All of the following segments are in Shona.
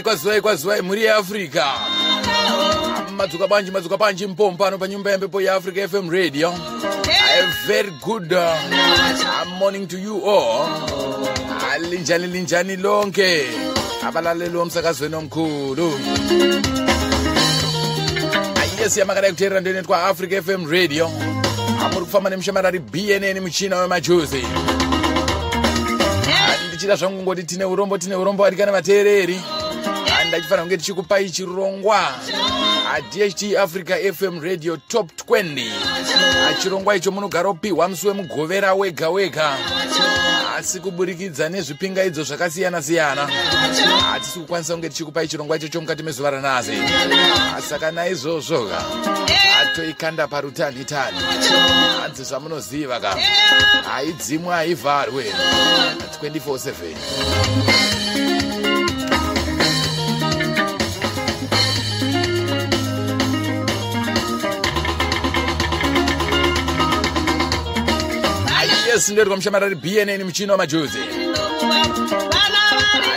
Kwaziwai, kwaziwai mhuri yeAfrica. Madzuka banji, madzuka banji mpompano panyumba yembepo yeAfrica FM Radio. A very good morning to you all. Linjani, linjani lonke abalaleli bomsakazweni omkhulu? Yes, yamakadai kuteerera ndoinoitwa Africa FM Radio. Amuri kufamba nemushamarari BNN muchina wemajuzi. Ndichida zvangu kungoti tine urombo, tine urombo adikana vateereri. Ndachifanira kunge tichikupai chirongwa DHT Africa FM Radio Top 20. Chirongwa icho munogara kupihwa musi wemugovera wega wega, asi kuburikidza nezvipingaidzo zvakasiyana siyana hatisi kukwanisa kunge tichikupai chirongwa ichocho mukati mezuva ranhasi. Saka naizvozvo ka atoikanda parutanitani, hanzi zvamunoziva ka, haidzimwe, haivharwe, 24/7. Yes, ndoitwa mushamarari BNN muchino wamajuzi.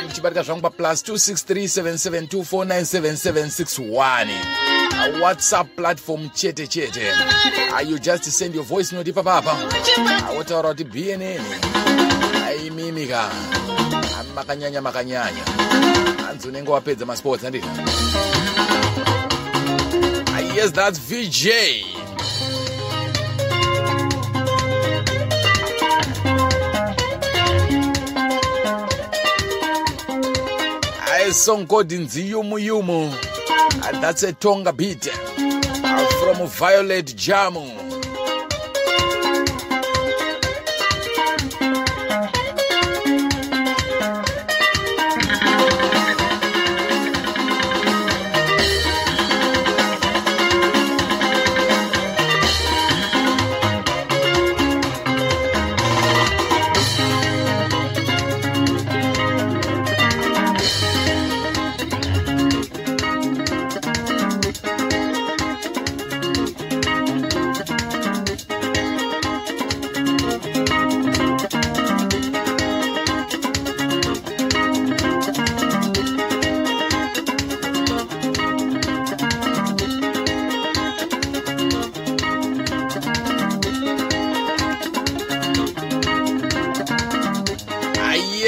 Ndichibatika zvangu pa +2637724977761 WhatsApp platform chete chete. You just send your voice note ipapapa, wotaura kuti BNN aimimi ka makanyanya, makanyanya. Hanzi unenge wapedza masports, handiti? Yes, that's VJ. A song called Nziyumu Yumu. And that's a Tonga beat from Violet Jamu.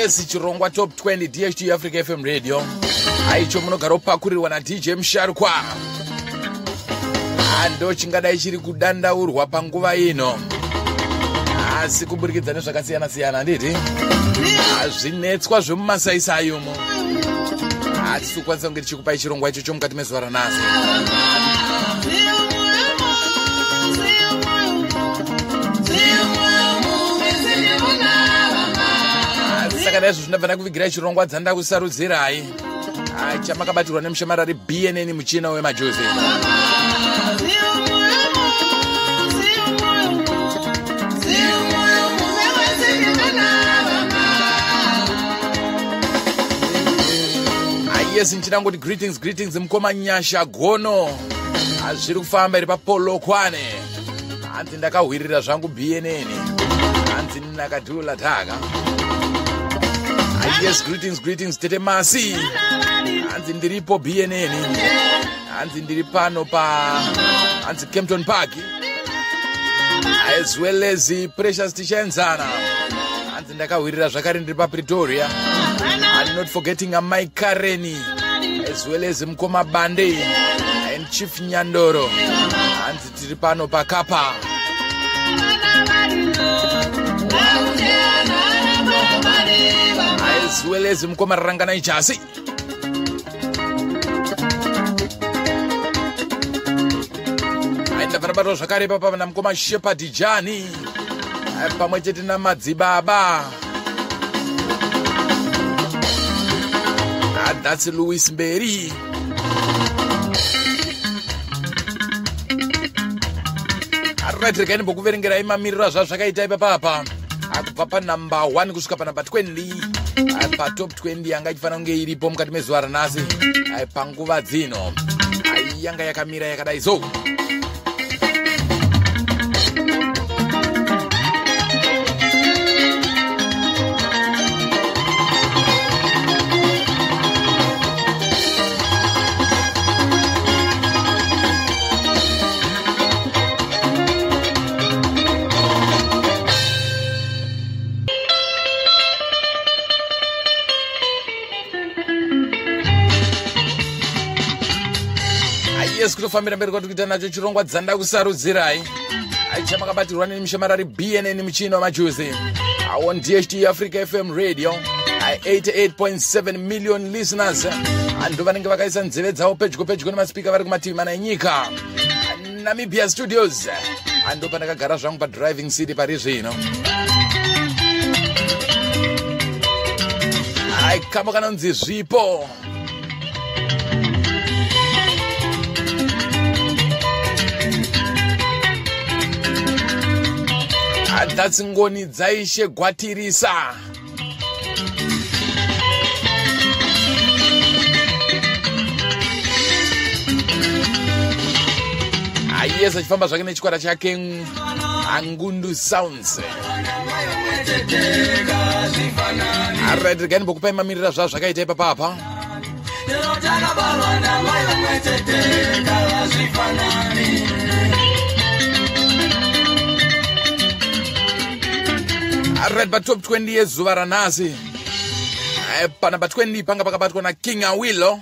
Yes, chirongwa Top 20 DHT Africa FM Radio aicho munogara kupakurirwa naDJ Musharukwa. Ndo chingadai chiri kudandaurwa panguva ino, asi kuburikidza nezvakasiyana siyana, handiti, zvinetswa zvemumasaisai umo, hatisi kukwanisa kunge tichikupai chirongwa ichocho mukati mezuva ranhasi. Saka naizvo zvinobva ndakuvigirai chirongwa dzandakusarudzirai chamakabatirwa nemushamarari BNN muchina wemajuzi. Yes, ndinangoti greetings, greetings mukoma Nyasha Gono. Zviri kufamba iri paPolokwane? Hanzi ndakahwirira zvangu BNN, hanzi nakadhula taka. Yes, greetings, greetings tete Masi. Hanzi ndiripo BNN, hanzi ndiri pano pa hanzi Kempton Park. As well as Precious Tichenzana. Hanzi ndakahwirira zvakare ndiri paPretoria. And not forgetting Amai Kareni, as well as Mukoma Bande and Chief Nyandoro. Hanzi tiri pano paKapa. As well as Mukoma Ranganai Jasi. Aenda varabatwa zvakare papa namukoma Shepherd Jani pamwe chete namadzibaba. That's Louis Mberi. Alright, regai ndimbokuverengerai mamiriro azvazvakaita ipapapa. Kubva panumber 1 kusvika panumber 20 patop 20 yanga ichifanira kunge iripo mukati mezuva ranhasi panguva dzino yanga yakamira yakadai so. Yes, kutofambira mberi kwatiri kuita nacho chirongwa dzanda kusarudzirai. Chamakabatirwa neni mushamarari BNN muchino majuzi. On DHT Africa FM Radio 88.7 million listeners. Andu vanenge vakaisa nzeve dzavo pedyo pedyo nemasipika vari kumativi mana enyika. Namibia Studios. Ando pandakagara zvangu padriving seat pari zvino. Ai kamba kanonzi zvipo. That's Ngoni Dzaishe Gwatirisa. Yes, achifamba zvake nechikwata chake Angundu Sounds. Alright, regai ndimbokupai mamiriro azvazvo zvakaita ipapapa. Alright, patop 20 yezuva ranhasi. Panumber 20 panga pakabatwa naKing Awilo.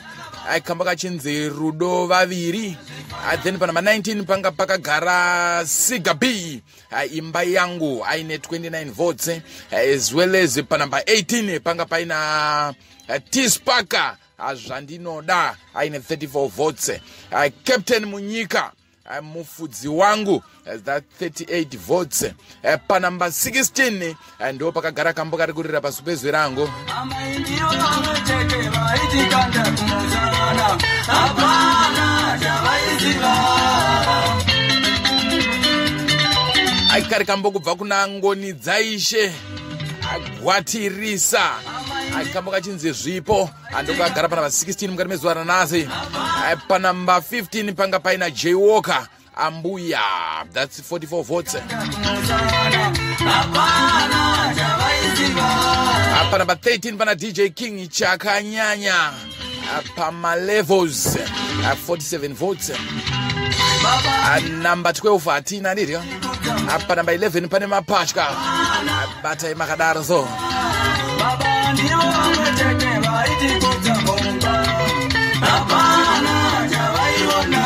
Kamba kachinzi Rudo Vaviri. Then panumber 19 panga pakagara Siga B. Imba yangu aine 29 votes. As well as panumber 18 panga paina T-Sparker Zvandinoda aine 34 votes. Captain Munyika mufudzi wangu that 38 votes. Panumber 16 ndo pakagara kambo kari kurira pasi pezwi rangu. Aikari kambo kubva kuna Ngoni Dzaishe Gwatirisa. Kambo kachinzi zvipo andokagara panumber 16 mukati mezuva ranhasi. Panumber 15 panga paina J Walker Ambuya, that's 44 votes. Panumber 13 pana DJ King Chakanyanya pama levels 47 votes. Number 12 hatina ndidya. Panumber 11 pane mapatya. Batai makadaro so. Baba ndivo vamwe vaitikudza mumba. Hapana chavaiona.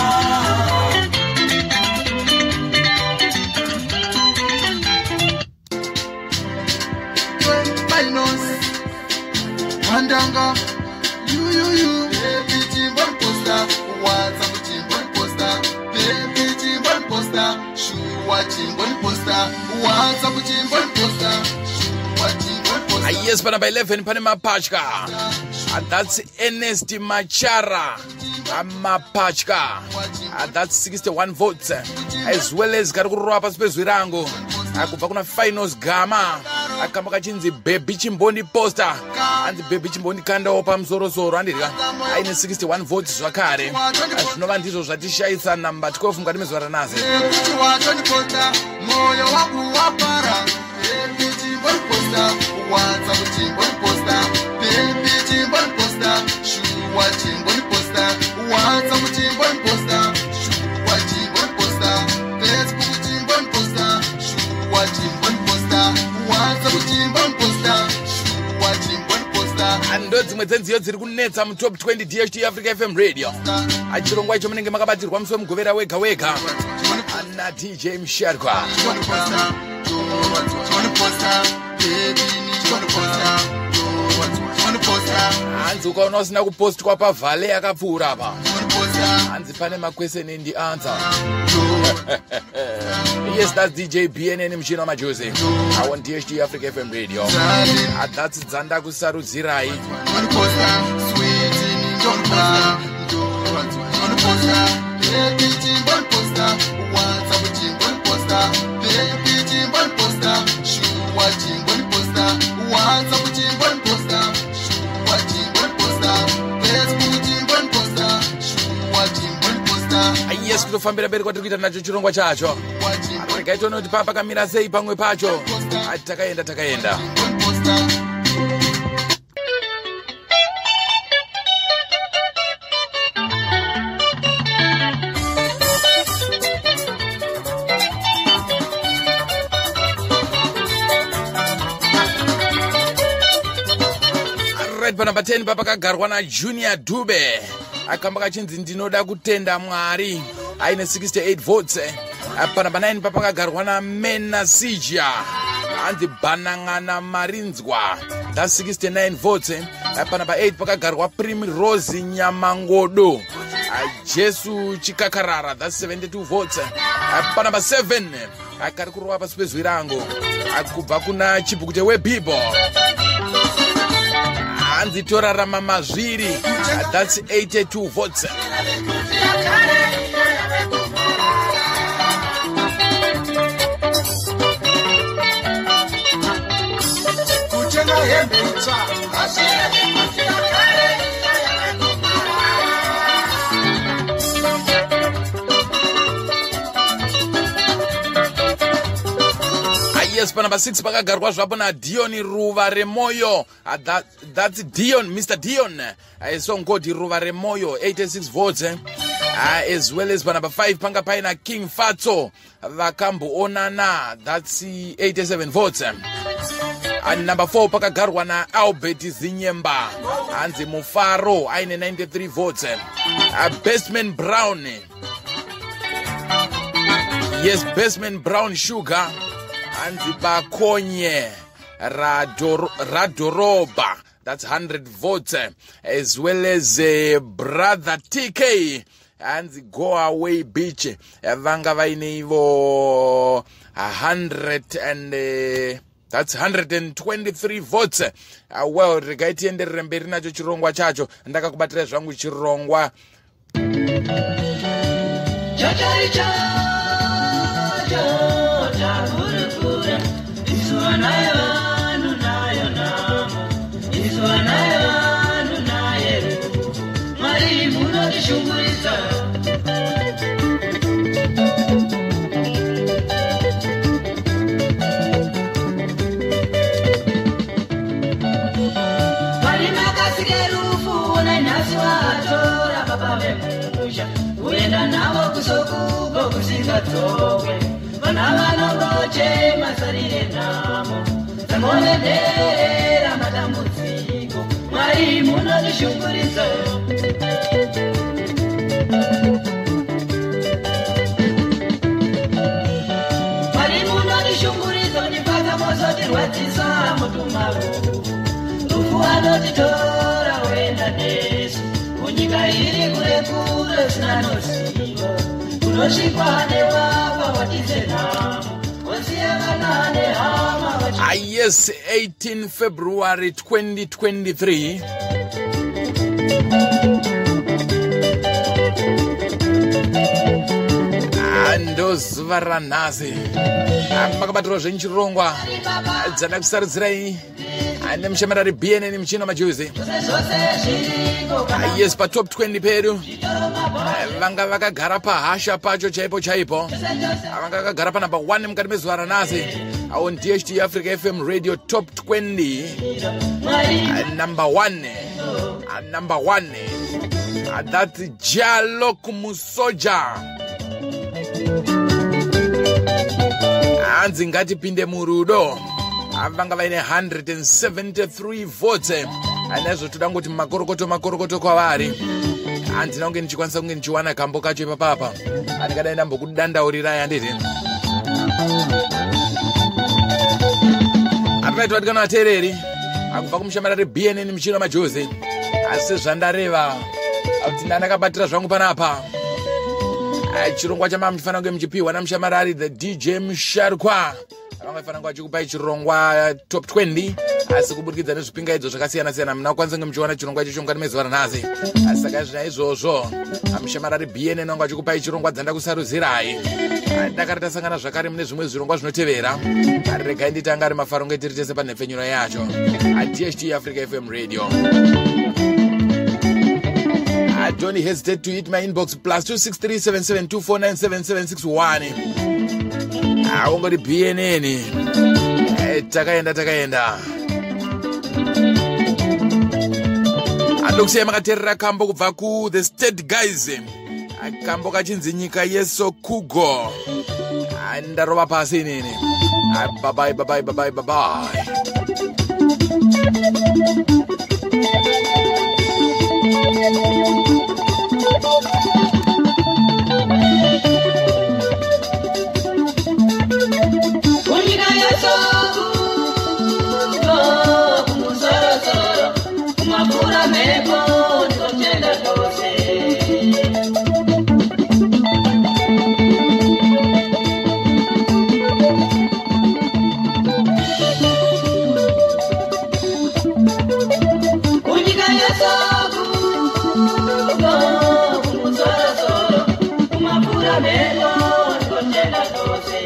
Minus Mandanga you you you baby chimbon poster WhatsApp chimbon poster baby chimbon poster shuwa chimbon poster WhatsApp chimbon poster shuwa chimbon poster. Yes, panumber 11 pane mapatya. That's Ernest Machara Mapatya. That's 61 votes. As well as kari kurova pasi pezwi rangu kubva kuna Finals Gama. Akamba kachinzi Baby Chimbondi poster. Hanzi Baby Chimbondi kandawo pamusorosoro handidya aine 61 votes zvakare. Zvinova ndizvo zvatishayisa number 12 mukati mezuva ranhasi. Kuti watoniposta moyo wangu wapara baby chimboniposta WhatsApp chimboniposta baby chimboniposta shuwa chimboniposta WhatsApp chimboniposta shuwa chimboniposta Facebook chimboniposta. Ndodzimwe dzenziyo dziri kunetsa mutop 20 DHT Africa FM Radio. Achirongwa icho munenge makabatirwa musi wemugovera wega wega ana DJ Musharwa. Hanzi ukaona usina kupostwa pavhale yakapfuura apa, hanzi pane maquestion and answer. Yes, that's DJ BNN muchino majuzi on DHT Africa FM Radio. That's dzanda kusarudzirai. Yes, kutofambira mberi kwatiri kuita nacho chirongwa chacho. Regai tione kuti papakamira sei pamwe pacho. Takaenda takaenda. Right, panamba 10 papakagarwa naJunior Dube, akamba kachinzi ndinoda kutenda Mwari, aine 68 votes. Panamba 9 papakagarwa naMena Sija, hanzi bhanang'ana marinzwa, that's 69 votes. Panamba 8 pakagarwa Primrose Nyamangodo, Jesu Chikakarara, that's 72 votes. Panamba 7 akari kurova pasi pezwi rangu kubva kuna Chibhukute weBibo, hanzi torarama mazviri, that's 82 votes. Kutenga hembe itsva. Yes, panamba 6 pakagarwa zvapo naDion Ruva Remoyo. That's Dion, Mr Dion, song called Ruva Remoyo, 86 votes. As well as panamba 5 panga paina King Fatso, vakamboonana, that's 87 votes. And number 4 pakagarwa naAlbert Zinyemba, hanzi Mufaro, aine 93 votes. Bestman Brown, yes, Bestman Brown Sugar, hanzi Bakonye Radoroba, that's 100 votes. As well as Brother TK, hanzi Go Away Beach, vanga vaine ivo 100 and that's 123 votes. Well, regai tienderere mberi nacho chirongwa chacho. Ndakakubatira zvangu chirongwa. Uenda navo kusokuko kusingadzoke, vana vanongochema sarire nhamo, dzangonenderera matambudziko, Mwari munotishungurisa. Mwari munotishungurisa, kutipaka mozotirwadzisa mutumaru, rufu anotitora oenda nesu kunyika iri kure kure sinanoziva, kunosvikwa newapa watize nhamo, wosiya vana nehama. Yes, 18 February 2023. Ndo zuva ranhasi makabatirwa zvenyu chirongwa dzanda kusarudzirai nemushamarari BNN muchino majuzi. Yes, patop 20 pedu vanga vakagara pahasha pacho chaipo chaipo, vanga vakagara panumber 1 mukati mezuva ranhasi on DHT Africa FM Radio Top 20. Number 1, number 1, that's Jalok Musoja, hanzi ngatipinde murudo, vanga vaine 173 votes. Naizvo toda kungoti makorokoto makorokoto kwavari. Handina kunge ndichikwanisa kunge ndichiwana kambo kacho ipapapa, andingadai ndambokudandaurirai, handiti? Atiraiti vadikana vateereri, akubva kumushamarari BNN muchino majozi. Asi zvandareva kuti ndandakabatira zvangu panapa chirongwa chamava muchifanira kunge muchipiwa namushamarari the DJ Musharukwa. Vanga fanira kunge vachikupai chirongwa Top 20, asi kuburikidza nezvipingaidzo zvakasiyana-siyana muna kukwanisa kunge muchiwana chirongwa ichocho mukati mezuva ranhasi. Asi saka zvina izvozvo, mushamarari BNN vanga vachikupai chirongwa dzandakusarudzirai. Dakara tasangana zvakare mune zvimwe zvirongwa zvinotevera. Regai nditanga ari mafaro nge tiri tese panhepfenyuro yacho, DHT Africa FM Radio. Don't hesitate to hit my inbox, +2637724977761. Ungoti BNN. Takaenda, takaenda. Andokusiyai makateerera kambo kubva ku The State Guys, kambo kachinzi Nyika Yesokugo. Ndarova pasi inini. Babai, babai, babai, babai. Kunyika yesokugo, kumusorosoro, kumafura mhepo, ndinotenda zvose. Kunyika yesokugo, kumusorosoro, kumafura mhepo, ndinotenda zvose.